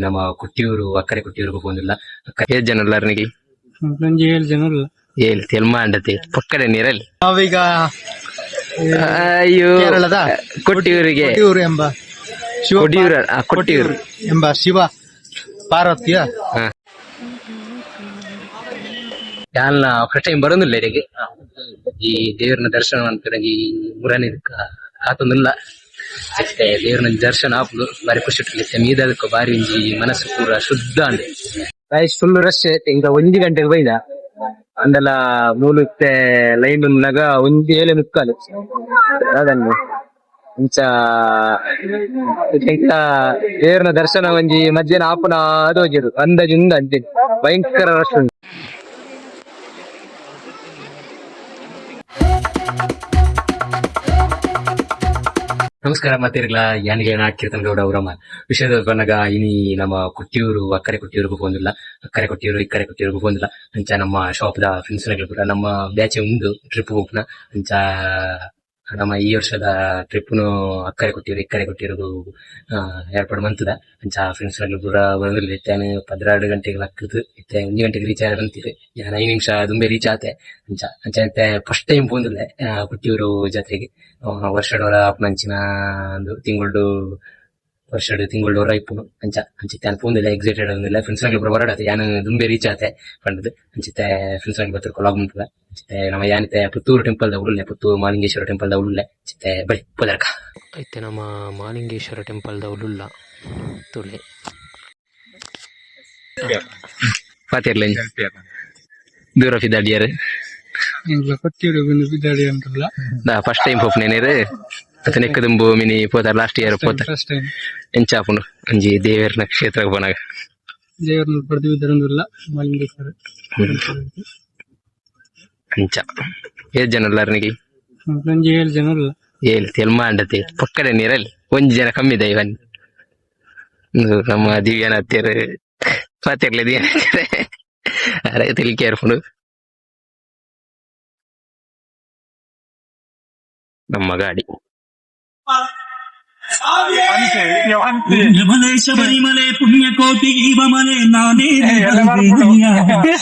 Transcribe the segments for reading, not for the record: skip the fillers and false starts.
ನಮ್ಮ ಕೊಟ್ಟಿಯೂರು ಅಕ್ಕರೆ ಕೊಟ್ಟಿಯೂರಿಗೆ ಪೋಂದಿಲ್ಲ. ಏತ್ ಜನ ಉಲ್ಲಾರ್ ನಿಕ್ಲು? ಒಂಜಿ ಏಳು ಜನ ಉಲ್ಲ. ಏಲ್ ತೆಲ್ಮ ಅಂಡತೆ ಪಕ್ಕಡೆ ನೀರಲ್ಲಿ. ನಾವೀಗ ಅಯ್ಯೋ. ಕೇರಳದ ಕೊಟ್ಟಿಯೂರಿಗೆ. ಕೊಟ್ಟಿಯೂರು ಎಂಬ ಶಿವ ಕೊಟ್ಟಿಯೂರು, ಆ, ಕೊಟ್ಟಿಯೂರು ಎಂಬ ಶಿವ ಪಾರ್ವತಿಯ. ಯಾನ್ಲ ಫಸ್ಟ್ ಟೈಮ್ ಬರೋದಿಲ್ಲ ಇರೆಗ್. ಈ ದೇವ್ರನ ದರ್ಶನ ಮನ್ಪುನಗ ಈ ಮುರನಿ ಕಾತೊಂದುಲ್ಲ. ಇತ್ತೆ ದೇವ್ರನ ದರ್ಶನ ಆಪುಂಡು, ಬಾರಿ ಖುಷಿ ಇಟ್ಟುಂಡು. ಮೀದದಕ್ಕ ಬಾರಿ ಒಂಜಿ ಮನಸ್ಸು ಪೂರ ಶುದ್ಧ ಅಂಡ್. Guys, full rush. ಈಗ 1 ಗಂಟೆಗೆ ಬೈದ ಅಂಡಲ ಮೂಲು ಇತ್ತೆ ಲೈನ್ ಉನ್ನಗ ಒಂಜಿ ಏಲೆ ಮುಕ್ಕಾಲು ಅದನ್ನು ಇಂಚ ಇಂಚ ದೇವ್ರನ ದರ್ಶನ ಒಂಜಿ ಮಧ್ಯಾಹ್ನ ಆಪುನ ಅದು ಹೋಗಿರು ಅಂದಾಜು ಉಂಡು ಅಂಚೆ. ಭಯಂಕರ ರಶ್ ಉಂಟು. ನಮಸ್ಕಾರ ಮಾತಿರ್ಲ ಯಾನಿಗೆ ನಾ ಕೀರ್ತನ್ ಗೌಡ ಅವರಮ್ಮ. ವಿಷಯದ ಬನ್ನಗ ಇನಿ ನಮ್ಮ ಕೊಟ್ಟಿಯೂರು ಅಕ್ಕರೆ ಕೊಟ್ಟಿಯೂರಿಗೆ ಪೋಂದಿಲ್ಲ. ಅಕ್ಕರೆ ಕೊಟ್ಟಿಯೂರು, ಇಕ್ಕರೆ ಕೊಟ್ಟಿಯೂರಿಗೆ ಪೋಂದಿಲ್ಲ. ಅಂಚ ನಮ್ಮ ಶಾಪ್ ದ ಫ್ರೆಂಡ್ಸ್ ಪೂರ ನಮ್ಮ ಬ್ಯಾಚ್ ಉಂಡು ಟ್ರಿಪ್ ಹೋಗ್ನ. ಅಂಚ ನಮ್ಮ ಈ ವರ್ಷದ ಟ್ರಿಪ್ ಅಕ್ಕರೆ ಕೊಟ್ಟಿಯೂರು, ಇಕ್ಕರೆ ಕೊಟ್ಟಿಯೂರು ಏರ್ಪಾಡು ಮಂತದ. ಅಂಚ ಫ್ರೆಂಡ್ಸ್ ಪೂರ ಬಂದಿಲ್ಲ. ಇತ್ತೆ 12 ಗಂಟೆಗೆ ಲಕ್ಕದು ಇತ್ತೆ 1 ಗಂಟೆಗೆ ರೀಚ್ ಆಗ ಅಂತೀರಿ. ಯಾನ್ 5 ನಿಮಿಷ ದುಂಬೆ ರೀಚ್ ಆತೆ. ಅಂಚ ಅಂಚ ಇತ್ತೆ ಫಸ್ಟ್ ಟೈಮ್ ಪೋಂದಿಲ್ಲ ಕೊಟ್ಟಿಯೂರು ಜಾತ್ರೆಗೆ. ವರ್ಷಡೊರ ಆಪುನಂಚಿನ ಒಂದು ತಿಂಗಳು, ವರ್ಷಡ್ ತಿಂಗಳು ಇಪ್ಪುನು. ಅಂಚ ಅಂಚಿತ್ತೆ ಯಾನ್ ಪೋಂದಿಲ್ಲ, ಎಕ್ಸೈಟೆಡ್ ಒಂದಿಲ್ಲ. ಫ್ರೆಂಡ್ಸ್ ಪೂರ ಹೊರಡತೆ, ಯಾನ್ ದುಂಬೆ ರೀಚ್ ಆತೆ ಪಂಡದು. ಅಂಚಿತ್ತೆ ಫ್ರೆಂಡ್ಸ್ ಬತ್ತಿರ್ ಕೊಲಾಗ್ ಮುಂಪುದ. ಅಂಚಿತ್ತೆ ನಮ್ಮ ಯಾನಿತ್ತೆ ಪುತ್ತೂರು ಟೆಂಪಲ್ ದ ಉಳ್ಳೆ, ಪುತ್ತೂರು ಮಾಲಿಂಗೇಶ್ವರ ಟೆಂಪಲ್ ದ ಉಳ್ಳೆ. ಅಂಚಿತ್ತೆ ಬಳಿ ಪೋದರ್ಕ. ಇತ್ತೆ ನಮ್ಮ ಮಾಲಿಂಗೇಶ್ವರ ಟೆಂಪಲ್ ದ ಉಳ್ಳುಲ್ಲ ತುಲೆ ಪಾತಿರ್ಲ ದೂರ ಫಿದಾಡಿಯರ್. ಕೊಟ್ಟಿಯೂರು ಬಿದ್ದಾಡಿ ಅಂತಲ್ಲ. ಫಸ್ಟ್ ಟೈಮ್ ಪೋಪುನೇರು ಅತನೆ ದುಂಬು ಮಿನಿ ಪೋತಾರ, ಲಾಸ್ಟ್ ಇಯರ್ ಪೋತಾರ. First time. ಎಂಚ ಆಪುಂಡು ಒಂಜಿ ದೇವೆರ್ನ ಕ್ಷೇತ್ರಗ್ ಪೋನಾಗ? ದೇವರನ್ನ ಪಡೆದು ಬಿದ್ದರೊಂದಿಲ್ಲ ಮಾಲಿಂಗೇಶ್ವರ. ಅಂಚ ಏತ್ ಜನ ಉಲ್ಲಾರ್ ನಿಕ್ಲು? ಒಂಜಿ ಏಳು ಜನ ಉಲ್ಲ. ಏಲ್ ತೆಲ್ಮ ಅಂಡತೆ ಪಕ್ಕಡೆ ನೀರಲ್ಲಿ ಒಂಜಿ ಜನ ಕಮ್ಮಿ ಇದೆ. ಇವನ್ ನಮ್ಮ ದಿವ್ಯಾನ ಹತ್ತಿರ ಪಾತಿರ್ಲೆ ದಿವ್ಯಾನ ಹತ್ತಿರ ಅರೆ ತಿಳಿ ಕೇರ್ಫುಂಡು ನಮ್ಮ ಗಾಡಿ. ಪುಣ್ಯಮಲೆ ಶಬರಿಮಲೆ ಪುಣ್ಯಕೋಟಿ ಈವಮಲೆ ನಾನೇ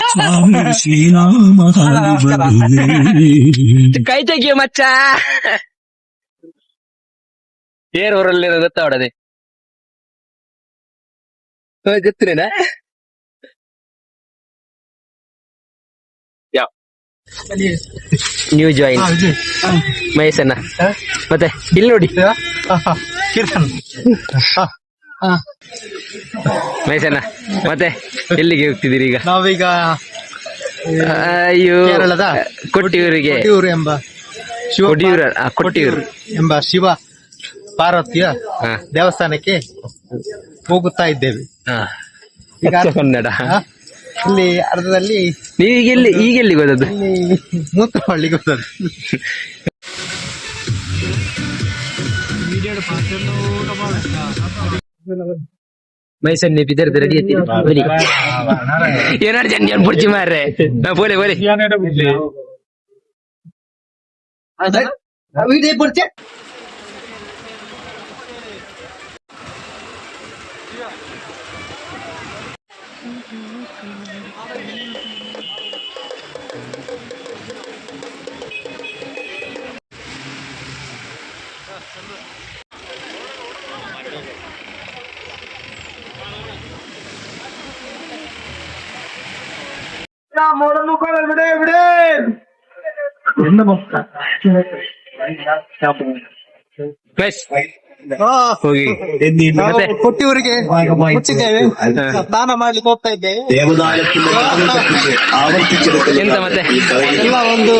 ಸ್ವಾಮಿ ಶ್ರೀರಾಮ. ಕೈ ತೆಗಿಯೋ ಮಚ್ಚ. ಏರ್ ಊರಲ್ಲಿ ಗೊತ್ತಾವಡದೆ ಗೊತ್ತಿರೇನಾ? New join ಮಹೇಶಣ್ಣ. ಮತ್ತೆ ಇಲ್ಲಿ ನೋಡಿ. ಕೀರ್ತನ್. ಮಹೇಶಣ್ಣ, ಮತ್ತೆ ಎಲ್ಲಿಗೆ ಹೋಗ್ತಿದ್ದೀರಿ ಈಗ? ನಾವೀಗ ಅಯ್ಯೋ. ಕೇರಳದ ಕೊಟ್ಟಿಯೂರಿಗೆ. ಕೊಟ್ಟಿಯೂರು ಎಂಬ ಶಿವ ಕೊಟ್ಟಿಯೂರು, ಆ, ಕೊಟ್ಟಿಯೂರು ಎಂಬ ಶಿವ ಪಾರ್ವತಿಯ ದೇವಸ್ಥಾನಕ್ಕೆ ಹೋಗುತ್ತಾ ಇದ್ದೇವೆ. ಈಗ ಕನ್ನಡ. ಇಲ್ಲಿ ಅರ್ಧದಲ್ಲಿ ನೀವು ಈಗ ಎಲ್ಲಿ, ಈಗ ಎಲ್ಲಿಗೆ ಹೋದದ್ದು? ಇಲ್ಲಿ ಮೂತ್ರಹಳ್ಳಿಗೆ ಹೋದದ್ದು. ಮೈಸೂರಿನ ಬಿದರ್ದ ರೆಡಿ ಐತಿ. ಬನ್ನಿ. ಏನಾರು ಜನ ಪುಡ್ಚಿ ಮಾರ್ರೆ. ನಾ ಪೋಲೆ ಪೋಲೆ. ಬಸ್ ಹೋಗಿ. ನಾವು ಮತ್ತೆ? ಕೊಟ್ಟಿಯೂರಿಗೆ ಮುಚ್ಚಿದ್ದೇವೆ, ಸ್ನಾನ ಮಾಡ್ಲಿಕ್ಕೆ ಹೋಗ್ತಾ ಇದ್ದೇವೆ. ദേവദാനത്തിന്റെ ആവർത്തിച്ചെടുക്കുന്ന ಎಂತ ಮತ್ತೆ? ಎಲ್ಲ ಒಂದು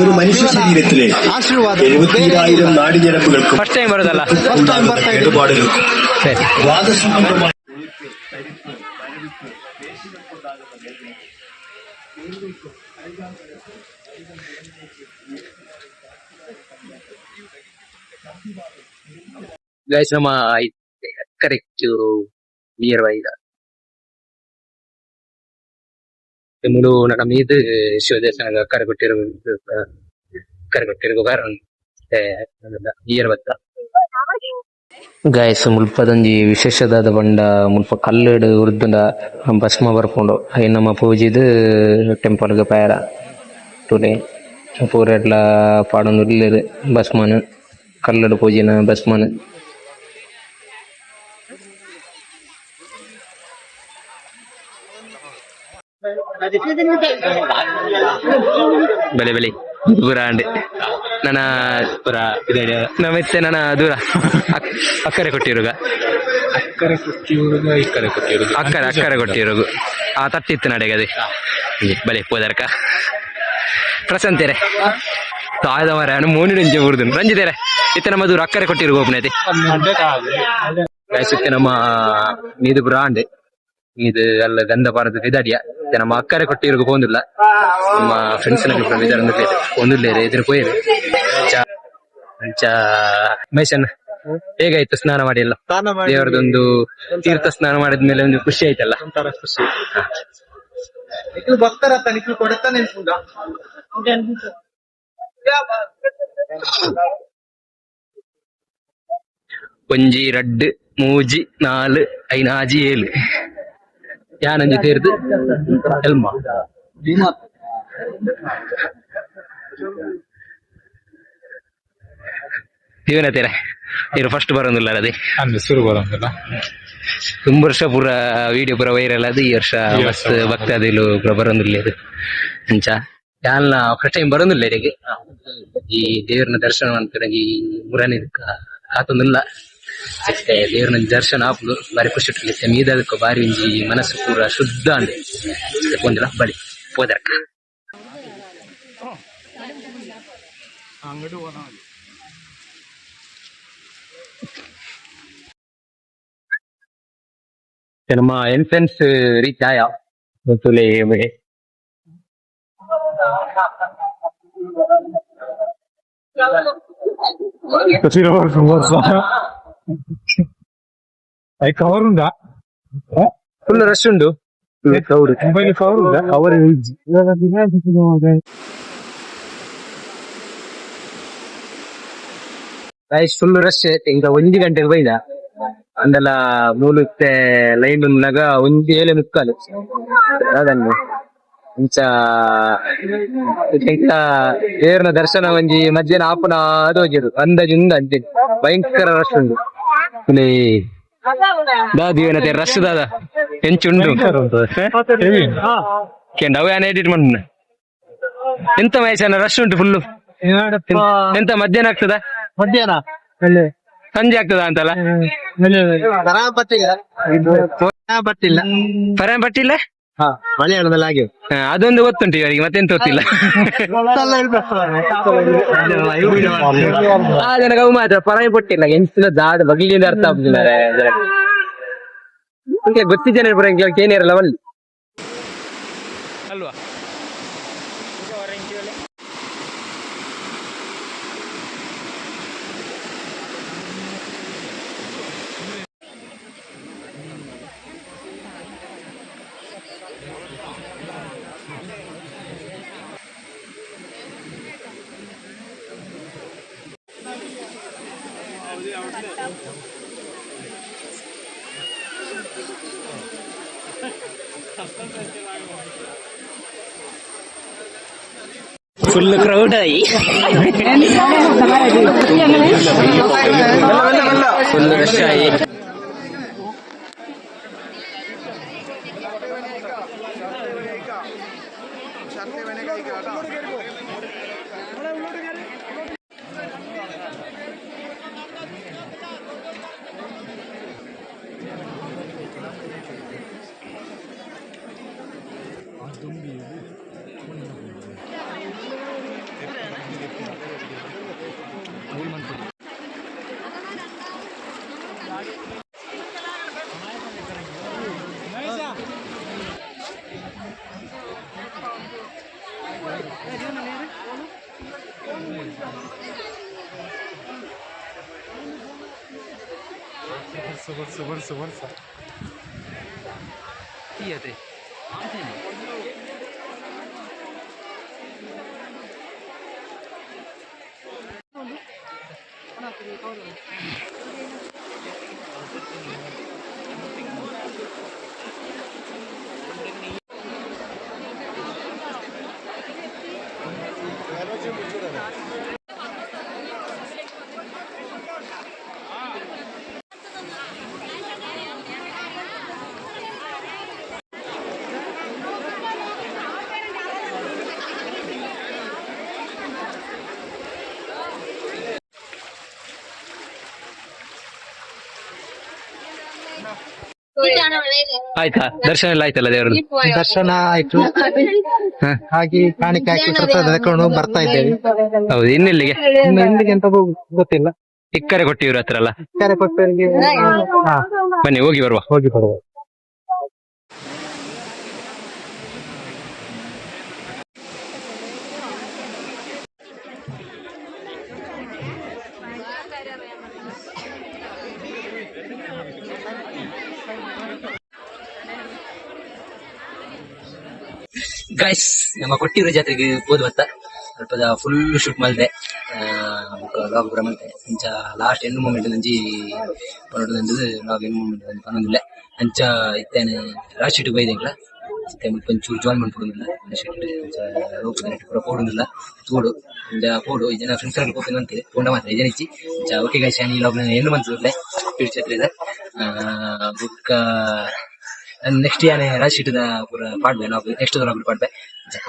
ഒരു മനുഷ്യ ശരീരത്തിലെ ಆಶೀರ್ವಾದ. 72,000 നാടിഞരമ്പുകൾക്കും ಫಸ್ಟ್ ಟೈಮ್ ಬರೋದಲ್ಲ? ಫಸ್ಟ್ ಟೈಮ್ ಬರ್ತಾ ಇದ್ದೀವಿ. കേടുപാടുകൾക്കും ಸರಿ. വാദസംബന്ധമായ ಗೈಸ್, ನಮ್ಮ ಕರೆಕ್ಟ್ ನಿಯರ್ ಬೈ ಮುಳು ನನ್ನ ಮೀದು ಶಿವ ದೇವಸ್ಥಾನ ಕರೆಕೊಟ್ಟಿರು ಕರೆಕೊಟ್ಟಿರು. ನಿಯರ್ ಬತ್ತ. ಗಾಯ್ಸ್, ಮುಲ್ಪದೊಂಜಿ ವಿಶೇಷದಾದ ಪಂಡ ಮುಲ್ಪ ಕಲ್ಲುಡ್ ಉರ್ದುಂಡ ಭಸ್ಮ ಬರ್ಪುಂಡು. ಐನ್ ನಮ ಪೂಜಿದ್ ಟೆಂಪಲ್ ಗ್ ಪೋಯೆರ. ತೂಲೆ, ಪೂರೆಡ್ಲ ಪಾಡೊಂದು ಉಲ್ಲೆರ್ ಭಸ್ಮನ್, ಕಲ್ಲುಡ್ ಪೂಜಿನ ಭಸ್ಮನ್. ಬಲೆ ಬಲೆ, ಪೂರ ಆಂಡ್. ನನ ಪುರ. ನಮ್ಮ ಇತ್ತೆ ನನ ದೂರ ಅಕ್ಕರೆ ಕೊಟ್ಟಿರುಗ. ಅಕ್ಕರೆ ಕೊಟ್ಟಿಯೂರುಗ, ಇಕ್ಕರೆ ಕೊಟ್ಟಿಯೂರುಗ. ಅಕ್ಕರೆ, ಅಕ್ಕರೆ ಕೊಟ್ಟಿರುಗು. ಆ ತಟ್ಟಿತ್ತು ನಡೆಗದೆ. ಬಲೆ ಪೋದರ್ಕ. ಪ್ರಶಾಂತೇರೆ ತಾಯ್ದ ಮರ ಮೋನಿಡಂಚೆ ಬುಡ್ದು. ರಂಜಿತೇರೆ, ಇತ್ತೆ ನಮ್ಮ ದೂರ ಅಕ್ಕರೆ ಕೊಟ್ಟಿರು ಓಪನ್. ಇತ್ತೆ ನಮ್ಮ ನೀದು ಬ್ರಾಂಡ್ ಇದು ಅಲ್ಲ ಗಂಧ ಪಾರದ ವಿದಾಡಿಯ. ಇತ್ತೆ ನಮ್ಮ ಅಕ್ಕರೆ ಕೊಟ್ಟಿರುಗು ಪೋಂದಿಲ್ಲ. ನಮ್ಮ ಫ್ರೆಂಡ್ಸ್ ವಿದಾಡ ಪೋಂದಿಲ್ಲ, ಎದುರು ಪೋಯಿರು. ಅಂಚ ಮೈಸನ್, ಹೇಗಾಯ್ತು ಸ್ನಾನ ಮಾಡಿ ಎಲ್ಲ? ಸ್ನಾನ ಮಾಡಿ. ದೇವರದೊಂದು ತೀರ್ಥ ಸ್ನಾನ ಮಾಡಿದ್ಮೇಲೆ ಒಂದು ಖುಷಿ ಆಯ್ತಲ್ಲ? ಒಂಥರ ಖುಷಿ. ನಿಖಿಲ್ ಭಕ್ತರತ್ತ, ನಿಖಿಲ್ ಕೊಡತಾನೆ. ಒಂಜಿ, ರಡ್ಡ್, ಮೂಜಿ, ನಾಲ್, ಐನ್, ಆಜಿ, ಏಳು, ಯಾನಂಜಿ ತೀರ್ದು ಎಲ್ಮ. ಇವನ ತೀರ ಇರು ಫಸ್ಟ್ ಬರೋದಿಲ್ಲ ಅದೇ. ಅಂದ್ರೆ ಶುರು ಬರೋದಿಲ್ಲ. ತುಂಬ ವರ್ಷ ಪೂರ ವಿಡಿಯೋ ಪೂರ ವೈರಲ್ ಅದು. ಈ ವರ್ಷ ಈ ವರ್ಷ. ಮಸ್ತ್ ಭಕ್ತಾದಿಲು ಪೂರ ಬರೋದಿಲ್ಲ ಇದು. ಅಂಚ ಯಾನ್ಲ ಫಸ್ಟ್ ಟೈಮ್ ಬರೋದಿಲ್ಲ ಇರೆಗ್. ಈ ದೇವರನ ದರ್ಶನ ಅಂತ ಈ ಮುರನೇ ಕಾತೊಂದಿಲ್ಲ. ಇತ್ತೆ ದೇವರನ ದರ್ಶನ ಆಪುಂಡು, ಬಾರಿ ಖುಷಿ ಇಟ್ಟುಂಡು. ಮೀದದಕ್ಕೆ ಬಾರಿ ಒಂಜಿ ಮನಸ್ಸು ಪೂರ ಶುದ್ಧ ಅಂಡ್ ಪೋಂದಿಲ್ಲ. ಬಳಿ ಪೋದರ್ಕ. ನಮ್ಮ ಎಂಟ್ರೆನ್ಸ್ ರೀಚ್ ಆಯ. ತುಲೆ. ಕವರ್ ಉಂಟಾ? ಫುಲ್ ರಶ್ ಉಂಟು. ಮೊಬೈಲ್ ಕವರ್ ಉಂಟಾ? ಕವರ್. Full rush. ಈಗ ಒಂಜಿ ಗಂಟೆಗೆ ಬೈದ ಅಂದಲ ಮೂಲು ಇತ್ತೆ ಲೈನ್ ಉನ್ನಗ ಒಂಜಿ ಏಲೆ ಮುಕ್ಕಾಲು ಅದನ್ನು. ಇಂಚ ಇಂಚ ದೇವರನ ದರ್ಶನ ಒಂಜಿ ಮಧ್ಯಾಹ್ನ ಆಪುನ ಅದು ಹೋಗಿರು ಅಂದಾಜು ಉಂದು ಅಂಚೆ. ಭಯಂಕರ ರಶ್ ಉಂಡು. ಇಲ್ಲಿ ದಾದಿ ರಶ್ ದಾದ ಎಂಚುಂಡು ಕೇಂಡ ಅವು ಏನ್ ಎಡಿಟ್ ಮಾಡ್ನ. ಎಂತ ಮಹೇಶನ, ರಶ್ ಉಂಟು ಫುಲ್ಲು. ಎಂತ, ಮಧ್ಯಾಹ್ನ ಆಗ್ತದ? ಮಧ್ಯಾಹ್ನ. ಸಂಜೆ ಆಗ್ತದ ಅಂತಲ್ಲ. ಪಟ್ಟಿಲ್ಲ. ಪರಂ ಪಟ್ಟಿಲ್ಲ. ಹಾ, ಮಲಯಾಳದಲ್ಲಿ ಹಾಗೆ. ಹಾ, ಅದೊಂದು ಗೊತ್ತುಂಟು ಇವರಿಗೆ, ಮತ್ತೆಂತ ಗೊತ್ತಿಲ್ಲ. ಆ ಜನಕ್ಕೆ ಅವು ಮಾತ್ರ ಪರಾಯಿ ಪಟ್ಟಿಲ್ಲ. ಎಂಚಿನ ದಾದ ಬಗ್ಲಿಂದ ಅರ್ಥ ಆಗುದಿಲ್ಲ. ಗೊತ್ತಿದ್ದೇನೆ ಪುರ ಕೇನಿರಲ್ಲ ಒಳ್ಳೆ ಅಲ್ವಾ? ಫುಲ್ ಕ್ರೌಡ್ ಆಯಿ, ಫುಲ್ ರಶ್ ಆಯಿ. Fíjate. ಆಯ್ತಾ, ದರ್ಶನ ಎಲ್ಲ ಆಯ್ತಲ್ಲ ದೇವರದ್ದು? ದರ್ಶನ ಆಯ್ತು. ಹಾಗೆ ಕಾಣಿಕೆ ಹಾಕಿ ಪ್ರಸಾದ ತಕೊಂಡು ಬರ್ತಾ ಇದ್ದೇವೆ. ಹೌದು, ಇನ್ನೆಲ್ಲಿಗೆ? ಇನ್ನು ಎಲ್ಲಿಗೆ ಅಂತ ಗೊತ್ತಿಲ್ಲ. ಇಕ್ಕರೆ ಕೊಟ್ಟಿವ್ರ ಹತ್ರ ಅಲ್ಲ? ಕರೆ ಕೊಟ್ಟವರಿಗೆ, ಹಾ. ಬನ್ನಿ, ಹೋಗಿ ಬರುವ. ಹೋಗಿ ಬರುವ. ಗೈಸ್, ನಮ್ಮ ಕೊಟ್ಟಿರೋ ಜಾತ್ರೆಗೆ ಹೋದ್ ಬತ್ತ ಅಲ್ಪದ ಫುಲ್ ಶೂಟ್ ಮಲ್ದೆ, ಲಾಗ್ ಪೂರ ಮಲ್ತೆ. ಅಂಚ ಲಾಸ್ಟ್ ಎಂಡ್ ಮೂಮೆಂಟ್ ನಂಜಿ ಪನೊಡು ಲಾಗ್ ಎಂಡ್ ಮೂಮೆಂಟ್ ಪನೊಂದಿಲ್ಲ. ಅಂಚ ಇತ್ತೇನೆ ರಾಶ್ ಶೀಟ್ ಬೈದೆಂಗ್ಲ ಇತ್ತೆ ಮುಲ್ಪ ಒಂಚೂರು ಜಾಯಿನ್ ಮನ್ಪೊಡುಂದಿಲ್ಲ ರಾಶ್ ಶೀಟ್. ಅಂಚ ರೋಪ್ ಪೂರ ಪೋಡುಂದಿಲ್ಲ ತೋಡು. ಅಂಚ ಪೋಡು ಈ ಜನ ಫ್ರೆಂಡ್ಸ್ ಸರ್ಕಲ್ ಪೋಪಿನ ಅಂತೆ ಪೋಂಡ ಮಾತ್ರ ಈ ಜನ ಇಚ್ಚಿ. ಅಂಚ ಓಕೆ ಗೈಸ್, ಈ ಲಾಗ್ ಎಂಡ್ ಮಂತುಲ್ಲೆ ಜಾತ್ರೆದ. ಬೊಕ್ಕ ನೆಕ್ಸ್ಟ್ ಯಾನೆ ರಾಜ್ ಶೀಟ್ ದ ಪೂರ ಪಾಡ್ವೆ ಲಾಗ್, ನೆಕ್ಸ್ಟ್ ಲಾಗ್ ಪಾಡ್ವೆ.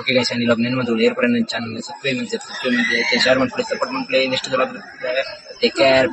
ಓಕೆ ಗೈಸ್, ಈ ಲಾಗ್ ನೆನ್ ಮಂತು ಏರ್ ಪೂರ ಚಾನಲ್ ಸಬ್ಸ್ಕ್ರೈಬ್ ಮಂತೆ, ಸಬ್ಸ್ಕ್ರೈಬ್ ಮಂತೆ, ಶೇರ್ ಮನ್ಪುಲೆ, ಸಪೋರ್ಟ್ ಮನ್ಪುಲೆ. Next log, take care.